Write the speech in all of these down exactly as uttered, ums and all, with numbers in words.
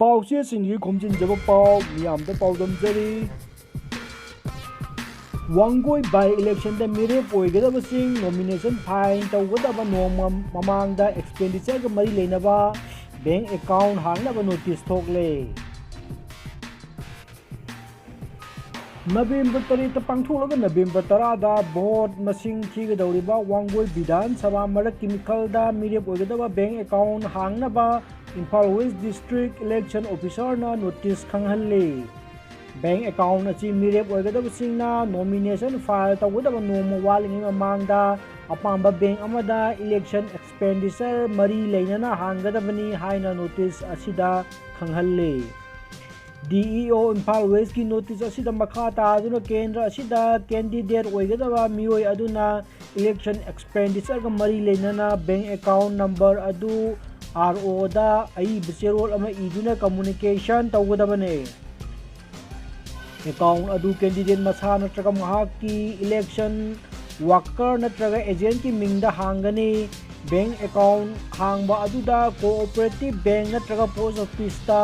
ꯄꯥꯎꯆꯦꯁꯤꯡꯒꯤ ꯈꯣꯝꯖꯤꯟꯖꯕ ꯄꯥꯎ ꯃꯤꯌꯥꯝꯗ ꯄꯥꯎꯗꯝꯖꯔꯤ꯫ ꯋꯥꯡꯒꯣꯏ by election ꯗ ꯃꯤꯔꯦꯞ ꯑꯣꯏꯒꯗꯕꯁꯤꯡ nomination file ꯇꯧꯒꯗꯕ ꯅꯣꯡꯃ ꯃꯃꯥꯡꯗ expenditure ꯒ ꯃꯔꯤ ꯂꯩꯅꯕ bank account ꯍꯥꯡꯅꯕ notice ꯊꯣꯛꯂꯦ꯫ ꯅꯕꯦꯝꯕꯔ ꯇꯔꯦꯠꯇ ꯄꯥꯡꯊꯣꯛꯂꯒ ꯅꯕꯦꯝꯕꯔ ꯇꯔꯥꯗ vote ꯃꯁꯤꯡ ꯊꯤꯒꯗꯧꯔꯤꯕ ꯋꯥꯡꯒꯣꯏ ꯕꯤꯙꯥꯟ ꯁꯚꯥ ꯃꯔꯛꯀꯤ ꯃꯤꯈꯜꯗ ꯃꯤꯔꯦꯞ ꯑꯣꯏꯒꯗꯕ bank account ꯍꯥꯡꯅꯕ Imphal West District Election Officer ꯅ notice ꯈꯪꯍꯜꯂꯤ꯫ Bank account ꯑꯁꯤ ꯃꯤꯔꯦꯞ ꯑꯣꯏꯒꯗꯕꯁꯤꯡꯅ nomination file ꯇꯧꯒꯗꯕ ꯅꯣꯡꯃ ꯋꯥꯠꯂꯤꯉꯩ ꯃꯃꯥꯡꯗ ꯑꯄꯥꯝꯕ bank ꯑꯃꯗ election expenditure ꯃꯔꯤ ꯂꯩꯅꯅ ꯍꯥꯡꯒꯗꯕꯅꯤ ꯍꯥꯏꯅ notice ꯑꯁꯤꯗ ꯈꯪꯍꯜꯂꯤ꯫ D E O Imphal West ꯀꯤ notice ꯑꯁꯤꯗ ꯃꯈꯥ ꯇꯥꯗꯨꯅ ꯀꯦꯟꯗ꯭ꯔ ꯑꯁꯤꯗ candidate ꯑꯣꯏꯒꯗꯕ ꯃꯤꯑꯣꯏ ꯑꯗꯨꯅ election expenditure ꯒ ꯃꯔꯤ ꯂꯩꯅꯅ bank account number ꯑꯗꯨ R O ꯗ ꯑꯏꯕ ꯆꯦꯔꯣꯜ ꯑꯃ ꯏꯗꯨꯅ communication ꯇꯧꯒꯗꯕꯅꯤ꯫ Account ꯑꯗꯨ candidate ꯃꯁꯥ ꯅꯠꯇ꯭ꯔꯒ ꯃꯍꯥꯛꯀꯤ election worker ꯅꯠꯇ꯭ꯔꯒ agent ꯀꯤ ꯃꯤꯡꯗ ꯍꯥꯡꯒꯅꯤ꯫ Bank account ꯍꯥꯡꯕ ꯑꯗꯨꯗ cooperative bank ꯅꯠꯇ꯭ꯔꯒ post office ꯇ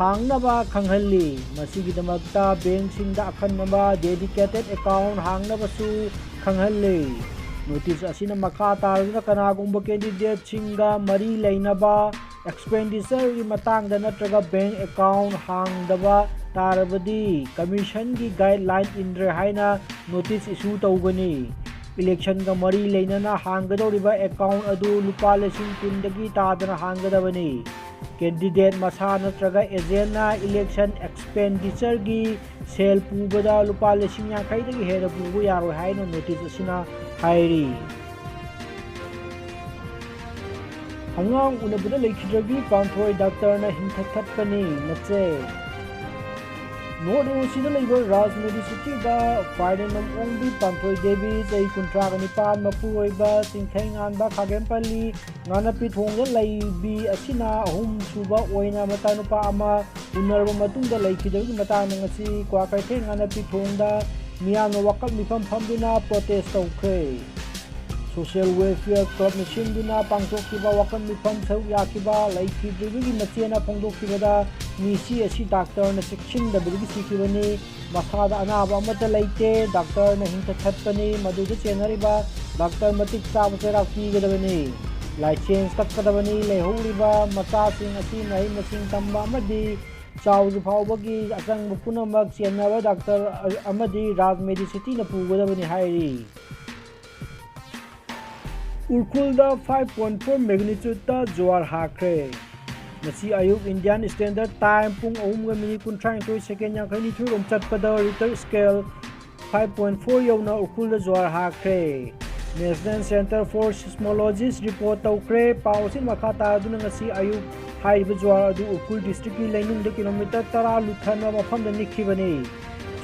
ꯍꯥꯡꯅꯕ ꯈꯪꯍꯜꯂꯤ꯫ ꯃꯁꯤꯒꯤꯗꯃꯛꯇ bank ꯁꯤꯡꯗ ꯑꯈꯟꯅꯕ dedicated account ꯍꯥꯡꯅꯕꯁꯨ ꯈꯪꯍꯜꯂꯤ꯫ Notice ꯑꯁꯤꯅ ꯃꯈꯥ ꯇꯥꯔꯗꯨꯅ ꯀꯅꯥꯒꯨꯝꯕ candidate ꯁꯤꯡꯒ ꯃꯔꯤ ꯂꯩꯅꯕ expenditure ꯒꯤ ꯃꯇꯥꯡꯗ ꯅꯠꯇ꯭ꯔꯒ bank account ꯍꯥꯡꯗꯕ ꯇꯥꯔꯕꯗꯤ commission ꯒꯤ guideline ꯏꯟꯗ꯭ꯔꯦ ꯍꯥꯏꯅ notice issue ꯇꯧꯒꯅꯤ꯫ Election ꯒ ꯃꯔꯤ ꯂꯩꯅꯅ ꯍꯥꯡꯒꯗꯧꯔꯤꯕ account ꯑꯗꯨ ꯂꯨꯄꯥ ꯂꯤꯁꯤꯡ ꯀꯨꯟꯗꯒꯤ ꯇꯥꯗꯅ ꯍꯥꯡꯒꯗꯕꯅꯤ꯫ Candidate ꯃꯁꯥ ꯅꯠꯇ꯭ꯔꯒ agent ꯅ election expenditure ꯒꯤ ꯁꯦꯜ ꯄꯨꯕꯗ ꯂꯨꯄꯥ ꯂꯤꯁꯤꯡ ꯌꯥꯡꯈꯩꯗꯒꯤ ꯍꯦꯟꯅ ꯄꯨꯕ ꯌꯥꯔꯣꯏ ꯍꯥꯏꯅ notice ꯑꯁꯤꯅ ꯍꯥꯏꯔꯤ꯫ ꯑꯉꯥꯡ ꯎꯅꯕꯗ ꯂꯩꯈꯤꯗ꯭ꯔꯕꯤ ꯄꯥꯟꯊꯣꯏ ꯗꯥꯛꯇꯔꯅ ꯍꯤꯡꯊꯠ ꯊꯠꯄꯅꯤ꯫ ꯃꯆꯦ꯫ North East ꯗ ꯂꯩꯕ ꯔꯥꯖꯃꯦꯗꯤ city ꯗ ꯈ꯭ꯋꯥꯏꯔꯦꯝꯕꯝ ꯑꯣꯡꯕꯤ ꯄꯥꯟꯊꯣꯏ ꯗꯦꯕꯤ, ꯆꯍꯤ ꯀꯨꯟꯊ꯭ꯔꯥꯒ ꯅꯤꯄꯥꯟ, ꯃꯄꯨꯔꯣꯏꯕ ꯆꯤꯡꯈꯩꯉꯥꯟꯕ ꯈꯥꯒꯦꯝꯄꯜꯂꯤ ꯉꯥꯅꯄꯤꯊꯣꯡꯗ ꯂꯩꯕꯤ ꯑꯁꯤꯅ ꯑꯍꯨꯝꯁꯨꯕ ꯑꯣꯏꯅ ꯃꯆꯥꯅꯨꯄꯥ ꯑꯃ ꯎꯅꯔꯕ ꯃꯇꯨꯡꯗ ꯂꯩꯈꯤꯗꯕꯒꯤ ꯃꯇꯥꯡꯗ ꯉꯁꯤ ꯀ꯭ꯋꯥꯀꯩꯊꯦꯜ ꯉꯥꯅꯄꯤꯊꯣꯡꯗ ꯃꯤꯌꯥꯝꯅ ꯋꯥꯀꯠ ꯃꯤꯐꯝ ꯐꯝꯗꯨꯅ protest ꯇꯧꯈ꯭ꯔꯦ꯫ Social Welfare Clubꯅ ꯁꯤꯟꯗꯨꯅ ꯄꯥꯡꯊꯣꯛꯈꯤꯕ ꯋꯥꯀꯠ ꯃꯤꯐꯝ ꯁꯔꯨꯛ ꯌꯥꯈꯤꯕ ꯂꯩꯈꯤꯗ꯭ꯔꯤꯕꯒꯤ ꯃꯆꯦꯅ ꯐꯣꯡꯗꯣꯛꯈꯤꯕꯗ, ꯃꯤꯁꯤ ꯑꯁꯤ ꯗꯥꯛꯇꯔꯅ ꯆꯦꯛꯁꯤꯟꯗꯕꯗꯒꯤ ꯁꯤꯈꯤꯕꯅꯤ꯫ ꯃꯁꯥꯗ ꯑꯅꯥꯕ ꯑꯃꯠꯇ ꯂꯩꯇꯦ꯫ ꯗꯥꯛꯇꯔꯅ ꯍꯤꯡꯊ ꯊꯠꯄꯅꯤ꯫ ꯃꯗꯨꯗ ꯆꯦꯟꯅꯔꯤꯕ ꯗꯥꯛꯇꯔ ꯃꯇꯤꯛ ꯆꯥꯕ ꯆꯩꯔꯥꯛ ꯄꯤꯒꯗꯕꯅꯤ꯫ ꯂꯥꯏꯁꯦꯟꯁ ꯀꯛꯀꯗꯕꯅꯤ꯫ ꯂꯩꯍꯧꯔꯤꯕ ꯃꯆꯥꯁꯤꯡ ꯑꯁꯤ ꯃꯍꯩ ꯃꯁꯤꯡ ꯇꯝꯕ ꯑꯃꯗꯤ ꯆꯥꯎꯗ꯭ꯔꯤ ꯐꯥꯎꯕꯒꯤ ꯑꯆꯪꯕ ꯄꯨꯝꯅꯃꯛ ꯆꯦꯟꯅꯕ ꯗꯥꯛꯇꯔ ꯑꯃꯗꯤ ꯔꯥꯖ ꯃꯦꯗꯤꯁꯤꯇꯤꯅ ꯄꯨꯒꯗꯕꯅꯤ ꯍꯥꯏꯔꯤ꯫ ꯎꯔꯈꯨꯜꯗ five point four magnitudeꯇ ꯖ꯭ꯋꯥꯔ ꯍꯥꯈ꯭ꯔꯦ꯫ ꯉꯁꯤ ꯑꯌꯨꯛ Indian Standard Time ꯄꯨꯡ ꯑꯍꯨꯝꯒ ꯃꯤꯅꯤꯠ ꯀꯨꯟꯊ꯭ꯔꯥꯅꯤꯊꯣꯏ ꯁꯦꯀꯦꯟ ꯌꯥꯡꯈꯩꯅꯤꯊꯣꯏꯔꯣꯝ ꯆꯠꯄꯗ Richter scale five point four ꯌꯧꯅ ꯎꯔꯈꯨꯜꯗ ꯖ꯭ꯋꯥꯔ ꯍꯥꯈ꯭ꯔꯦ꯫ National Centre for Seismology report ꯇꯧꯈ꯭ꯔꯦ꯫ ꯄꯥꯎ ꯑꯁꯤ ꯃꯈꯥ ꯇꯥꯗꯨꯅ ꯉꯁꯤ ꯑꯌꯨꯛ ꯍꯥꯏꯔꯤꯕ ꯖ꯭ꯋꯥꯔ ꯑꯗꯨ ꯎꯔꯈꯨꯜ districtꯀꯤ ꯂꯩꯅꯨꯡꯗ kilometre ꯇꯔꯥ ꯂꯨꯞꯊꯅ ꯃꯐꯝꯗ ꯅꯤꯛꯈꯤꯕꯅꯤ꯫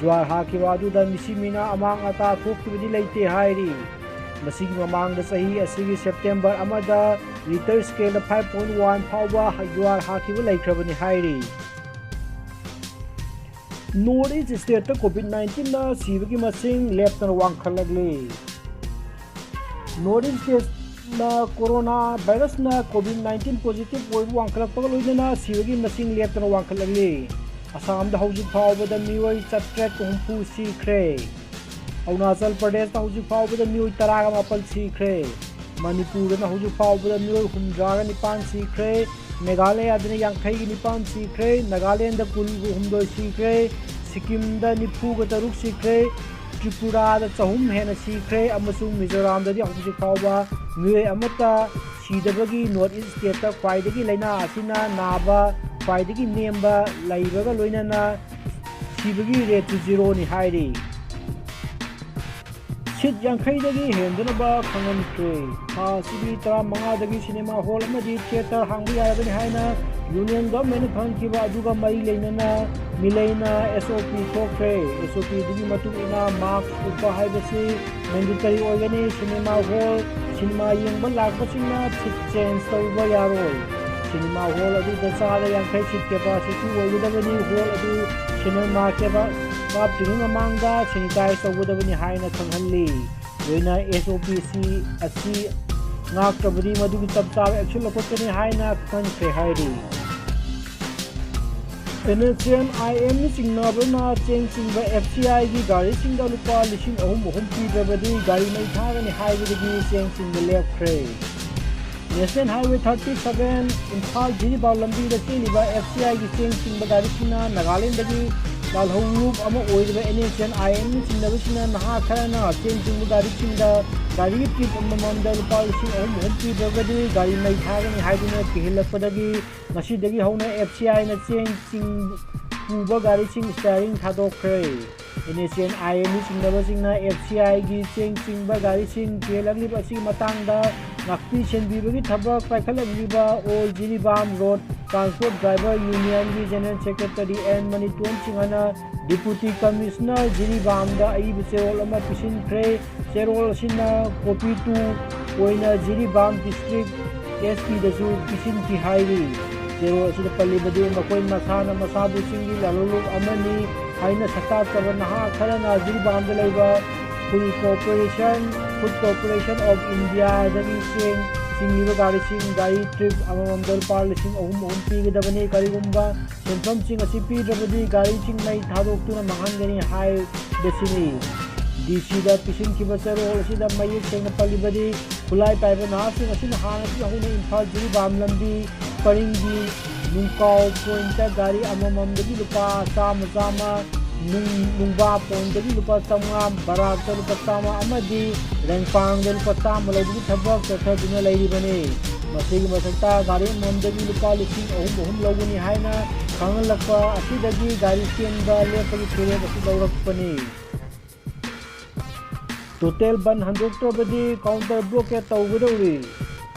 ꯖ꯭ꯋꯥꯔ ꯍꯥꯈꯤꯕ ꯑꯗꯨꯗ ꯃꯤꯁꯤ ꯃꯤꯅꯥ ꯑꯃꯥꯡ ꯑꯇꯥ ꯊꯣꯛꯈꯤꯕꯗꯤ ꯂꯩꯇꯦ ꯍꯥꯏꯔꯤ꯫ ꯃꯁꯤꯒꯤ ꯃꯃꯥꯡꯗ ꯆꯍꯤ ꯑꯁꯤꯒꯤ September ꯑꯃꯗ Richter scaleꯗ five point one ꯐꯥꯎꯕ ꯖ꯭ꯋꯥꯔ ꯍꯥꯈꯤꯕ ꯂꯩꯈ꯭ꯔꯕꯅꯤ ꯍꯥꯏꯔꯤ꯫ North East stateꯇ COVID nineteenꯅ ꯁꯤꯕꯒꯤ ꯃꯁꯤꯡ ꯂꯦꯞꯇꯅ ꯋꯥꯡꯈꯠꯂꯛꯂꯤ꯫ North East stateꯅ corona virusꯅ COVID nineteen positive ꯑꯣꯏꯕ ꯋꯥꯡꯈꯠꯂꯛꯄꯒ ꯂꯣꯏꯅꯅ ꯁꯤꯕꯒꯤ ꯃꯁꯤꯡ ꯂꯦꯞꯇꯅ ꯋꯥꯡꯈꯠꯂꯛꯂꯤ꯫ ꯑꯁꯥꯝꯗ ꯍꯧꯖꯤꯛ ꯐꯥꯎꯕꯗ ꯃꯤꯑꯣꯏ ꯆꯥꯇ꯭ꯔꯦꯠꯀ ꯍꯨꯝꯐꯨ ꯁꯤꯈ꯭ꯔꯦ꯫ ꯑꯔꯨꯅꯥꯆꯜ ꯄ꯭ꯔꯗꯦꯁꯇ ꯍꯧꯖꯤꯛ ꯐꯥꯎꯕꯗ ꯃꯤꯑꯣꯏ ꯇꯔꯥꯒ ꯃꯥꯄꯜ ꯁꯤꯈ꯭ꯔꯦ꯫ ꯃꯅꯤꯄꯨꯔꯗꯅ ꯍꯧꯖꯤꯛ ꯐꯥꯎꯕꯗ ꯃꯤꯑꯣꯏ ꯍꯨꯝꯗ꯭ꯔꯥꯒ ꯅꯤꯄꯥꯟ ꯁꯤꯈ꯭ꯔꯦ꯫ ꯃꯦꯘꯥꯂꯌꯥꯗꯅ ꯌꯥꯡꯈꯩꯒ ꯅꯤꯄꯥꯟ ꯁꯤꯈ꯭ꯔꯦ꯫ ꯅꯥꯒꯥꯂꯦꯟꯗ ꯀꯨꯟꯒ ꯍꯨꯝꯗꯣꯏ ꯁꯤꯈ꯭ꯔꯦ꯫ ꯁꯤꯛꯀꯤꯝꯗ ꯅꯤꯐꯨꯒ ꯇꯔꯨꯛ ꯁꯤꯈ꯭ꯔꯦ꯫ ꯇ꯭ꯔꯤꯄꯨꯔꯥꯗ ꯆꯍꯨꯝ ꯍꯦꯟꯅ ꯁꯤꯈ꯭ꯔꯦ꯫ ꯑꯃꯁꯨꯡ ꯃꯤꯖꯣꯔꯥꯝꯗꯗꯤ ꯍꯧꯖꯤꯛ ꯐꯥꯎꯕ ꯃꯤꯑꯣꯏ ꯑꯃꯠꯇ ꯁꯤꯗꯕꯒꯤ North East stateꯇ ꯈ꯭ꯋꯥꯏꯗꯒꯤ ꯂꯥꯏꯅꯥ ꯑꯁꯤꯅ ꯅꯥꯕ ꯈ꯭ꯋꯥꯏꯗꯒꯤ ꯅꯦꯝꯕ ꯂꯩꯕꯒ ꯂꯣꯏꯅꯅ ꯁꯤꯕꯒꯤ rateꯁꯨ zeroꯅꯤ ꯍꯥꯏꯔꯤ꯫ Seat ꯌꯥꯡꯈꯩꯗꯒꯤ ꯍꯦꯟꯗꯅꯕ ꯈꯪꯍꯟꯈ꯭ꯔꯦ꯫ ꯊꯥ ꯑꯁꯤꯒꯤ ꯇꯔꯥꯃꯉꯥꯗꯒꯤ cinema hall ꯑꯃꯗꯤ theatre ꯍꯥꯡꯕ ꯌꯥꯔꯒꯅꯤ ꯍꯥꯏꯅ Union Governmentꯅ ꯈꯪꯍꯟꯈꯤꯕ ꯑꯗꯨꯒ ꯃꯔꯤ ꯂꯩꯅꯅ ꯃꯤꯂꯩꯅ SOP ꯊꯣꯛꯈ꯭ꯔꯦ꯫ SOP ꯑꯗꯨꯒꯤ ꯃꯇꯨꯡ ꯏꯟꯅ mask ꯎꯞꯄ ꯍꯥꯏꯕꯁꯤ mandatory ꯑꯣꯏꯒꯅꯤ꯫ Cinema hall, cinema ꯌꯦꯡꯕ ꯂꯥꯛꯄꯁꯤꯡꯅ seat change ꯇꯧꯕ ꯌꯥꯔꯣꯏ꯫ Cinema hall ꯑꯗꯨꯗ ꯆꯥꯗ ꯌꯥꯡꯈꯩ seat capacity ꯑꯣꯏꯒꯗꯕꯅꯤ꯫ Hall ꯑꯗꯨ cinema ꯀꯦꯕ ꯀꯥꯞꯇ꯭ꯔꯤꯉꯩ ꯃꯃꯥꯡꯗ sanitize ꯇꯧꯒꯗꯕꯅꯤ ꯍꯥꯏꯅ ꯈꯪꯍꯜꯂꯤ꯫ ꯂꯣꯏꯅ ꯑꯦꯁ ꯑꯣ ꯄꯤ ꯁꯤ ꯑꯁꯤ ꯉꯥꯛꯇ꯭ꯔꯕꯗꯤ ꯃꯗꯨꯒꯤ ꯆꯞ ꯆꯥꯕ action ꯂꯧꯈꯠꯀꯅꯤ ꯍꯥꯏꯅ ꯈꯪꯍꯟꯈ꯭ꯔꯦ ꯍꯥꯏꯔꯤ꯫ ꯑꯦꯟ ꯑꯦꯁ ꯑꯦꯟ ꯑꯥꯏ ꯑꯦꯝꯅ ꯆꯤꯡꯅꯕꯅ ꯆꯦꯡ ꯆꯤꯡꯕ ꯑꯦꯐ ꯁꯤ ꯑꯥꯏꯒꯤ ꯒꯥꯔꯤꯁꯤꯡꯗ ꯂꯨꯄꯥ ꯂꯤꯁꯤꯡ ꯑꯍꯨꯝ ꯑꯍꯨꯝ ꯄꯤꯗ꯭ꯔꯕꯗꯤ ꯒꯥꯔꯤ ꯃꯩ ꯊꯥꯒꯅꯤ ꯍꯥꯏꯕꯗꯒꯤ ꯆꯦꯡ ꯆꯤꯡꯕ ꯂꯦꯞꯈ꯭ꯔꯦ꯫ National Highway thirty seven Imphal Jiribam ꯂꯝꯕꯤꯗ ꯆꯦꯜꯂꯤꯕ ꯑꯦꯐ ꯁꯤ ꯑꯥꯏꯒꯤ ꯆꯦꯡ ꯆꯤꯡꯕ ꯒꯥꯔꯤꯁꯤꯡꯅ ꯅꯥꯒꯥꯂꯦꯟꯗꯒꯤ ꯂꯥꯜꯍꯧꯂꯨꯞ ꯑꯃ ꯑꯣꯏꯔꯤꯕ ꯑꯦꯟ ꯑꯦꯁ ꯑꯦꯟ ꯑꯥꯏ ꯑꯦꯝꯅ ꯆꯤꯡꯅꯕꯁꯤꯡꯅ ꯅꯍꯥ ꯈꯔꯅ ꯆꯦꯡ ꯆꯤꯡꯕ ꯒꯥꯔꯤꯁꯤꯡꯗ ꯒꯥꯔꯤꯒꯤ trip ꯑꯃꯃꯝꯗ ꯂꯨꯄꯥ ꯂꯤꯁꯤꯡ ꯑꯍꯨꯝ ꯑꯍꯨꯝ ꯄꯤꯗ꯭ꯔꯒꯗꯤ ꯒꯥꯔꯤ ꯃꯩ ꯊꯥꯒꯅꯤ ꯍꯥꯏꯗꯨꯅ ꯀꯤꯍꯜꯂꯛꯄꯗꯒꯤ ꯉꯁꯤꯗꯒꯤ ꯍꯧꯅ ꯑꯦꯐ ꯁꯤ ꯑꯥꯏꯅ ꯆꯦꯡ ꯆꯤꯡ ꯄꯨꯕ ꯒꯥꯔꯤꯁꯤꯡ steering ꯊꯥꯗꯣꯛꯈ꯭ꯔꯦ꯫ ꯑꯦꯟ ꯑꯦꯁ ꯑꯦꯟ ꯑꯥꯏ ꯑꯦꯝꯒꯤ ꯆꯤꯡꯅꯕꯁꯤꯡꯅ ꯑꯦꯐ ꯁꯤ ꯑꯥꯏꯒꯤ ꯆꯦꯡ ꯆꯤꯡꯕ ꯒꯥꯔꯤꯁꯤꯡ ꯀꯤꯍꯜꯂꯛꯂꯤꯕ ꯑꯁꯤꯒꯤ ꯃꯇꯥꯡꯗ ꯉꯥꯛꯄꯤ ꯁꯦꯟꯕꯤꯕꯒꯤ ꯊꯕꯛ ꯄꯥꯏꯈꯠꯂꯛꯂꯤꯕ all Jiribam road transport driver ꯌꯨꯅꯤꯌꯟꯒꯤ ꯖꯦꯅꯔꯦꯜ ꯁꯦꯀ꯭ꯔꯦꯇꯔꯤ ꯑꯦꯟ ꯃꯅꯤꯇꯣꯟ ꯁꯤꯡꯍꯅ ꯗꯤꯄꯨꯇꯤ ꯀꯃꯤꯁꯅꯔ ꯖꯤꯔꯤꯕꯥꯝꯗ ꯑꯏꯕ ꯆꯦꯔꯣꯜ ꯑꯃ ꯄꯤꯁꯤꯟꯈ꯭ꯔꯦ꯫ ꯆꯦꯔꯣꯜ ꯑꯁꯤꯅ copy two ꯑꯣꯏꯅ ꯖꯤꯔꯤꯕꯥꯝ ꯗꯤꯁꯇ꯭ꯔꯤꯛ ꯑꯦꯁ ꯄꯤꯗꯁꯨ ꯄꯤꯁꯤꯟꯈꯤ ꯍꯥꯏꯔꯤ꯫ ꯆꯦꯔꯣꯜ ꯑꯁꯤꯗ ꯄꯜꯂꯤꯕꯗꯤ ꯃꯈꯣꯏ ꯃꯁꯥꯅ ꯃꯁꯥꯕꯨ ꯆꯤꯡꯒꯤ ꯂꯥꯂꯣꯡꯂꯨꯞ ꯑꯃꯅꯤ ꯍꯥꯏꯅ ꯁꯛꯇꯥꯛꯆꯕ ꯅꯍꯥ ꯈꯔꯅ ꯖꯤꯔꯤꯕꯥꯝꯗ ꯂꯩꯕ Food Corporation, Food Corporation of Indiaꯗꯒꯤ ꯆꯦꯡ ꯆꯤꯡꯂꯤꯕ ꯒꯥꯔꯤꯁꯤꯡ ꯒꯥꯔꯤ trip ꯑꯃꯃꯝꯗ ꯂꯨꯄꯥ ꯂꯤꯁꯤꯡ ꯑꯍꯨꯝ ꯑꯍꯨꯝ ꯄꯤꯒꯗꯕꯅꯤ꯫ ꯀꯔꯤꯒꯨꯝꯕ ꯁꯦꯟꯐꯝꯁꯤꯡ ꯑꯁꯤ ꯄꯤꯗ꯭ꯔꯕꯗꯤ ꯒꯥꯔꯤꯁꯤꯡ ꯃꯩ ꯊꯥꯗꯣꯛꯇꯨꯅ ꯃꯥꯡꯍꯟꯒꯅꯤ ꯍꯥꯏꯕꯁꯤꯅꯤ꯫ ꯗꯤ ꯁꯤꯗ ꯄꯤꯁꯤꯟꯈꯤꯕ ꯆꯦꯔꯣꯜ ꯑꯁꯤꯗ ꯃꯌꯦꯛ ꯁꯦꯡꯅ ꯄꯜꯂꯤꯕꯗꯤ ꯈꯨꯠꯂꯥꯏ ꯄꯥꯏꯕ ꯅꯍꯥꯁꯤꯡ ꯑꯁꯤꯅ ꯍꯥꯟꯅꯗꯒꯤ ꯍꯧꯅ ꯏꯝꯐꯥꯜ ꯖꯤꯔꯤꯕꯥꯝ ꯂꯝꯕꯤ ꯄꯔꯤꯡꯒꯤ ꯅꯨꯡꯀꯥꯎ ꯄꯣꯏꯟꯠꯇ ꯒꯥꯔꯤ ꯑꯃꯃꯝꯗꯒꯤ ꯂꯨꯄꯥ ꯆꯥꯝꯃ ꯆꯥꯝꯃ, ꯅꯨꯡ-, ꯅꯨꯡꯕꯥ ꯄꯣꯏꯟꯠꯇꯒꯤ ꯂꯨꯄꯥ ꯆꯥꯝꯃꯉꯥ, ꯕꯔꯥꯛꯇ ꯂꯨꯄꯥ ꯆꯥꯝꯃ ꯑꯃꯗꯤ ꯔꯦꯡꯄꯥꯡꯗ ꯂꯨꯄꯥ ꯆꯥꯝꯃ ꯂꯧꯕꯒꯤ ꯊꯕꯛ ꯆꯠꯊꯗꯨꯅ ꯂꯩꯔꯤꯕꯅꯤ꯫ ꯃꯁꯤꯒꯤ ꯃꯊꯛꯇ ꯒꯥꯔꯤ ꯑꯃꯃꯝꯗꯒꯤ ꯂꯨꯄꯥ ꯂꯤꯁꯤꯡ ꯑꯍꯨꯝ ꯑꯍꯨꯝ ꯂꯧꯒꯅꯤ ꯍꯥꯏꯅ ꯈꯪꯍꯜꯂꯛꯄ ꯑꯁꯤꯗꯒꯤ ꯒꯥꯔꯤ ꯆꯦꯟꯕ ꯂꯦꯞꯄꯒꯤ ꯐꯤꯔꯦꯞ ꯑꯁꯤ ꯂꯧꯔꯛꯄꯅꯤ꯫ ꯇꯣꯇꯦꯜ ꯕꯟ ꯍꯟꯗꯣꯛꯇ꯭ꯔꯕꯗꯤ counter blockade ꯇꯧꯒꯗꯧꯔꯤ꯫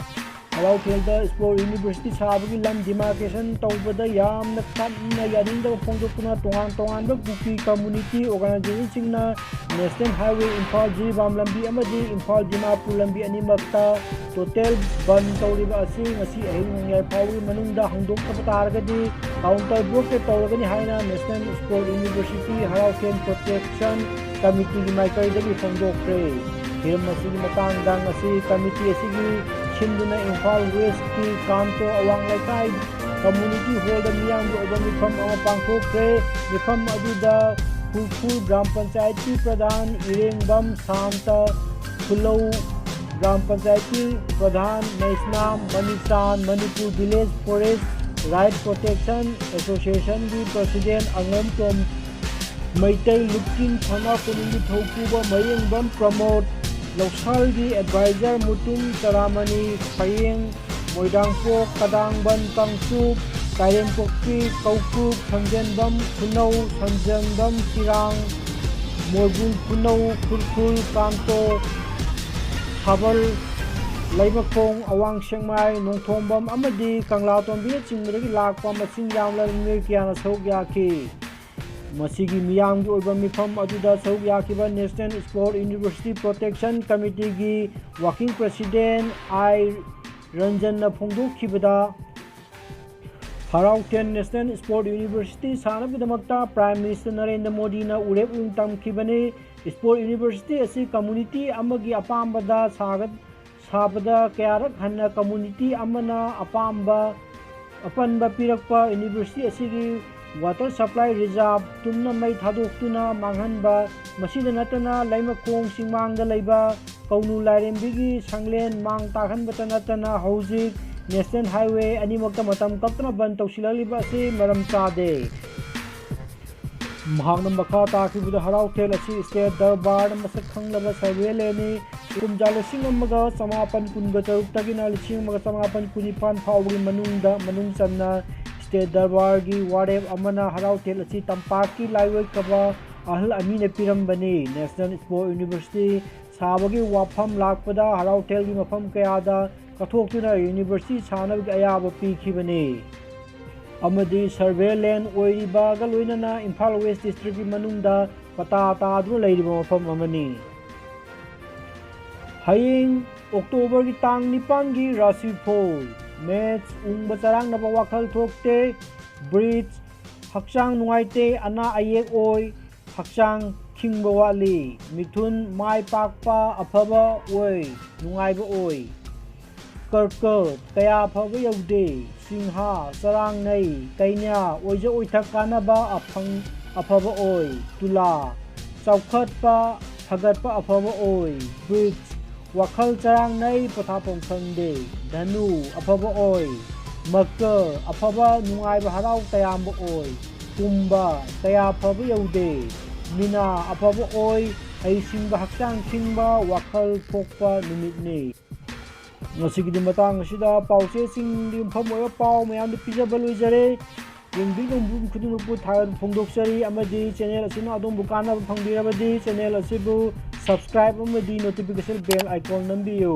ꯍꯔꯥꯎꯊꯦꯜꯗ Sports University ꯁꯥꯕꯒꯤ ꯂꯝ demarcation ꯇꯧꯕꯗ ꯌꯥꯝꯅ ꯀꯟꯅ ꯌꯥꯅꯤꯡꯗꯕ ꯐꯣꯡꯗꯣꯛꯇꯨꯅ ꯇꯣꯉꯥꯟ ꯇꯣꯉꯥꯟꯕ ꯀꯨꯀꯤ community organizationꯁꯤꯡꯅ National Highway Imphal Jiribam ꯂꯝꯕꯤ ꯑꯃꯗꯤ ꯏꯝꯐꯥꯜ ꯗꯤꯃꯥꯄꯨꯔ ꯂꯝꯕꯤ ꯑꯅꯤꯃꯛꯇ ꯇꯣꯇꯦꯜ ꯕꯟ ꯇꯧꯔꯤꯕ ꯑꯁꯤ ꯉꯁꯤ ꯑꯍꯤꯡ ꯅꯣꯡꯌꯥꯏ ꯐꯥꯎꯕꯒꯤ ꯃꯅꯨꯡꯗ ꯍꯟꯗꯣꯛꯇꯕ ꯇꯥꯔꯒꯗꯤ counter blockade ꯇꯧꯔꯒꯅꯤ ꯍꯥꯏꯅ National Sports University ꯍꯔꯥꯎꯊꯦꯜ Protection Committeeꯒꯤ ꯃꯥꯏꯀꯩꯗꯒꯤ ꯐꯣꯡꯗꯣꯛꯈ꯭ꯔꯦ꯫ ꯍꯤꯔꯝ ꯑꯁꯤꯒꯤ ꯃꯇꯥꯡꯗ ꯉꯁꯤ ꯀꯃꯤꯇꯤ ꯑꯁꯤꯒꯤ ꯁꯤꯟꯗꯨꯅ ꯏꯝꯐꯥꯜ ꯋꯦꯁꯀꯤ ꯀꯥꯟꯇꯣ ꯑꯋꯥꯡ ꯂꯩꯀꯥꯏ ꯀꯝꯃ꯭ꯌꯨꯅꯤꯇꯤ ꯍꯣꯜꯗ ꯃꯤꯌꯥꯝꯒꯤ ꯑꯣꯏꯕ ꯃꯤꯐꯝ ꯑꯃ ꯄꯥꯡꯊꯣꯛꯈ꯭ꯔꯦ꯫ ꯃꯤꯐꯝ ꯑꯗꯨꯗ ꯈꯨꯔꯈꯨꯜ ꯒ꯭ꯔꯥꯝ ꯄꯟꯆꯥꯌꯠꯀꯤ ꯄ꯭ꯔꯙꯥꯟ ꯏꯔꯦꯡꯕꯝ ꯁꯥꯟꯇ, ꯈꯨꯂꯧ ꯒ꯭ꯔꯥꯝ ꯄꯟꯆꯥꯌꯠꯀꯤ ꯄ꯭ꯔꯙꯥꯟ Meisnam Manichan, Manipur village forest right protection ꯑꯦꯁꯣꯁꯤꯌꯦꯁꯟꯒꯤ ꯄ꯭ꯔꯁꯤꯗꯦꯟ ꯑꯉꯣꯝꯇꯣꯝ ꯃꯩꯇꯩ, ꯂꯨꯞꯀꯤꯟ ꯊꯣꯅꯥ ꯀꯣꯅꯨꯡꯒꯤ ꯊꯧꯄꯨꯕ ꯃꯌꯦꯡꯕꯝ ꯄ꯭ꯔꯃꯣꯗ, ꯂꯧꯁꯥꯜꯒꯤ ꯑꯦꯗꯚꯥꯏꯖꯔ ꯃꯨꯇꯨꯝ ꯆꯔꯥꯃꯅꯤ, ꯐꯌꯦꯡ, ꯃꯣꯏꯗꯥꯡꯄꯣꯛ, ꯀꯗꯥꯡꯕꯟ, ꯀꯥꯡꯆꯨꯞ, ꯀꯥꯏꯔꯦꯝꯄꯣꯛꯄꯤ, ꯀꯧꯀ꯭ꯔꯨꯛ, ꯁꯟꯖꯦꯟꯕꯝ, ꯈꯨꯅꯧ, ꯁꯟꯖꯦꯟꯕꯝ, ꯆꯤꯔꯥꯡ, ꯃꯣꯏꯕꯨꯡ, ꯈꯨꯅꯧ, ꯈꯨꯔꯈꯨꯜ, ꯀꯥꯟꯇꯣ, ꯁꯥꯕꯜ, ꯂꯩꯃꯈꯣꯡ, ꯑꯋꯥꯡ ꯁꯦꯛꯃꯥꯏ, ꯅꯣꯡꯊꯣꯡꯕꯝ ꯑꯃꯗꯤ ꯀꯪꯂꯥꯇꯣꯝꯕꯤꯅꯆꯤꯡꯕꯗꯒꯤ ꯂꯥꯛꯄ ꯃꯁꯤꯡ ꯌꯥꯝꯂꯕ ꯃꯤꯑꯣꯏ ꯀꯌꯥꯅ ꯁꯔꯨꯛ ꯌꯥꯈꯤ꯫ ꯃꯁꯤꯒꯤ ꯃꯤꯌꯥꯝꯒꯤ ꯑꯣꯏꯕ ꯃꯤꯐꯝ ꯑꯗꯨꯗ ꯁꯔꯨꯛ ꯌꯥꯈꯤꯕ National Sport University Protection Committeeꯒꯤ Working President ꯑꯥꯏ ꯔꯟꯖꯟꯅ ꯐꯣꯡꯗꯣꯛꯈꯤꯕꯗ, ꯍꯔꯥꯎꯊꯦꯜ National Sport University ꯁꯥꯅꯕꯒꯤꯗꯃꯛꯇ Prime Minister Narendra ꯃꯣꯗꯤꯅ ꯎꯔꯦꯞ ꯎꯔꯨꯝ ꯇꯝꯈꯤꯕꯅꯤ꯫ Sport University ꯑꯁꯤ community ꯑꯃꯒꯤ ꯑꯄꯥꯝꯕꯗ ꯁꯥꯒ-, ꯁꯥꯕꯗ ꯀꯌꯥꯔꯛ ꯍꯟꯅ community ꯑꯃꯅ ꯑꯄꯥꯝꯕ, ꯑꯄꯟꯕ ꯄꯤꯔꯛꯄ university ꯑꯁꯤꯒꯤ water supply reserve ꯇꯨꯝꯅ ꯃꯩ ꯊꯥꯗꯣꯛꯇꯨꯅ ꯃꯥꯡꯍꯟꯕ, ꯃꯁꯤꯗ ꯅꯠꯇꯅ ꯂꯩꯃꯈꯣꯡ ꯆꯤꯡꯃꯥꯡꯗ ꯂꯩꯕ ꯀꯧꯅꯨ ꯂꯥꯏꯔꯦꯝꯕꯤꯒꯤ ꯁꯪꯂꯦꯟ ꯃꯥꯡ ꯇꯥꯛꯍꯟꯕꯇ ꯅꯠꯇꯅ ꯍꯧꯖꯤꯛ National Highway ꯑꯅꯤꯃꯛꯇ ꯃꯇꯝ ꯀꯛꯇꯅ ꯕꯟ ꯇꯧꯁꯤꯜꯂꯛꯂꯤꯕ ꯑꯁꯤ ꯃꯔꯝ ꯆꯥꯗꯦ꯫ ꯃꯍꯥꯛꯅ ꯃꯈꯥ ꯇꯥꯈꯤꯕꯗ ꯍꯔꯥꯎꯊꯦꯜ ꯑꯁꯤ state ꯗꯔꯕꯥꯔꯗ ꯃꯁꯛ ꯈꯪꯂꯕ ꯁꯔꯚꯦꯂꯦꯟꯅꯤ꯫ ꯀꯨꯝꯖꯥ ꯂꯤꯁꯤꯡ ꯑꯃꯒ ꯆꯃꯥꯄꯟ ꯀꯨꯟꯒ ꯇꯔꯨꯛꯇꯒꯤꯅ ꯂꯤꯁꯤꯡ ꯑꯃꯒ ꯆꯃꯥꯄꯟ ꯀꯨꯟꯅꯤꯄꯥꯟ ꯐꯥꯎꯕꯒꯤ ꯃꯅꯨꯡꯗ ꯃꯅꯨꯡ ꯆꯟꯅ state ꯗꯔꯕꯥꯔꯒꯤ ꯋꯥꯔꯦꯞ ꯑꯃꯅ ꯍꯔꯥꯎꯊꯦꯜ ꯑꯁꯤ ꯇꯝꯄꯥꯛꯀꯤ ꯂꯥꯏꯋꯣꯏꯈ꯭ꯔꯕ ꯑꯍꯜ ꯑꯅꯤꯅ ꯄꯤꯔꯝꯕꯅꯤ꯫ National Sport University ꯁꯥꯕꯒꯤ ꯋꯥꯐꯝ ꯂꯥꯛꯄꯗ ꯍꯔꯥꯎꯊꯦꯜꯒꯤ ꯃꯐꯝ ꯀꯌꯥꯗ ꯀꯠꯊꯣꯛꯇꯨꯅ university ꯁꯥꯅꯕꯒꯤ ꯑꯌꯥꯕ ꯄꯤꯈꯤꯕꯅꯤ꯫ ꯑꯃꯗꯤ ꯁꯔꯚꯦ ꯂꯦꯟ ꯑꯣꯏꯔꯤꯕꯒ ꯂꯣꯏꯅꯅ ꯏꯝꯐꯥꯜ ꯋꯦꯁ ꯗꯤꯁꯇ꯭ꯔꯤꯛꯀꯤ ꯃꯅꯨꯡꯗ ꯄꯇꯥ ꯇꯥꯗꯨꯅ ꯂꯩꯔꯤꯕ ꯃꯐꯝ ꯑꯃꯅꯤ꯫ ꯍꯌꯦꯡ ꯑꯣꯛꯇꯣꯕꯔꯒꯤ ꯇꯥꯡ ꯅꯤꯄꯥꯟꯒꯤ ꯔꯥꯁꯤꯐꯣꯜ ꯃꯦꯠꯁ ꯎꯪꯕ ꯆꯔꯥꯡꯅꯕ ꯋꯥꯈꯜ ꯊꯣꯛꯇꯦ꯫ ꯕ꯭ꯔꯤꯖ ꯍꯛꯆꯥꯡ ꯅꯨꯡꯉꯥꯏꯇꯦ, ꯑꯅꯥ ꯑꯌꯦꯛ ꯑꯣꯏ, ꯍꯛꯆꯥꯡ ꯁꯤꯡꯕ ꯋꯥꯠꯂꯤ꯫ ꯃꯤꯊꯨꯟ ꯃꯥꯏ ꯄꯥꯛꯄ ꯑꯐꯕ ꯑꯣꯏ, ꯅꯨꯡꯉꯥꯏꯕ ꯑꯣꯏ꯫ ꯀꯔꯀ ꯀꯌꯥ ꯐꯕ ꯌꯧꯗꯦ꯫ ꯁꯤꯡꯍ ꯆꯔꯥꯡꯅꯩ꯫ ꯀꯩꯅ꯭ꯌꯥ ꯑꯣꯏꯖ ꯑꯣꯏꯊꯛ ꯀꯥꯟꯅꯕ ꯑꯐꯪ-, ꯑꯐꯕ ꯑꯣꯏ꯫ ꯇꯨꯂꯥ ꯆꯥꯎꯈꯠꯄ ꯐꯒꯠꯄ ꯑꯐꯕ ꯑꯣꯏ꯫ ꯕ꯭ꯔꯤꯖ ꯋꯥꯈꯜ ꯆꯔꯥꯡꯅꯩ ꯄꯣꯊꯥꯐꯝ ꯈꯪꯗꯦ꯫ ꯙꯅꯨ ꯑꯐꯕ ꯑꯣꯏ꯫ ꯃꯀ ꯑꯐꯕ ꯅꯨꯡꯉꯥꯏꯕ ꯍꯔꯥꯎ ꯇꯌꯥꯝꯕ ꯑꯣꯏ꯫ ꯀꯨꯝꯕ ꯀꯌꯥ ꯐꯕ ꯌꯧꯗꯦ꯫ ꯃꯤꯅꯥ ꯑꯐꯕ ꯑꯣꯏ꯫ ꯍꯩꯁꯤꯡꯕ ꯍꯛꯆꯥꯡ ꯁꯤꯡꯕ ꯋꯥꯈꯜ ꯊꯣꯛꯄ ꯅꯨꯃꯤꯠꯅꯤ꯫ ꯉꯁꯤꯒꯤꯗꯤ ꯃꯇꯥꯡ ꯑꯁꯤꯗ ꯄꯥꯎꯆꯦꯁꯤꯡꯗ ꯌꯨꯝꯐꯝ ꯑꯣꯏꯕ ꯄꯥꯎ ꯃꯌꯥꯝꯗꯨ ꯄꯤꯖꯕ ꯂꯣꯏꯖꯔꯦ꯫ ꯌꯦꯡꯕꯤꯔꯤꯕ ꯃꯤꯄꯨꯝ ꯈꯨꯗꯤꯡꯃꯛꯄꯨ ꯊꯥꯒꯠꯄ ꯐꯣꯡꯗꯣꯛꯆꯔꯤ ꯑꯃꯗꯤ channel ꯑꯁꯤꯅ ꯑꯗꯣꯝꯕꯨ ꯀꯥꯟꯅꯕ ꯐꯪꯕꯤꯔꯕꯗꯤ channel ꯑꯁꯤꯕꯨ subscribe ꯑꯃꯗꯤ notification bell icon ꯅꯝꯕꯤꯌꯨ꯫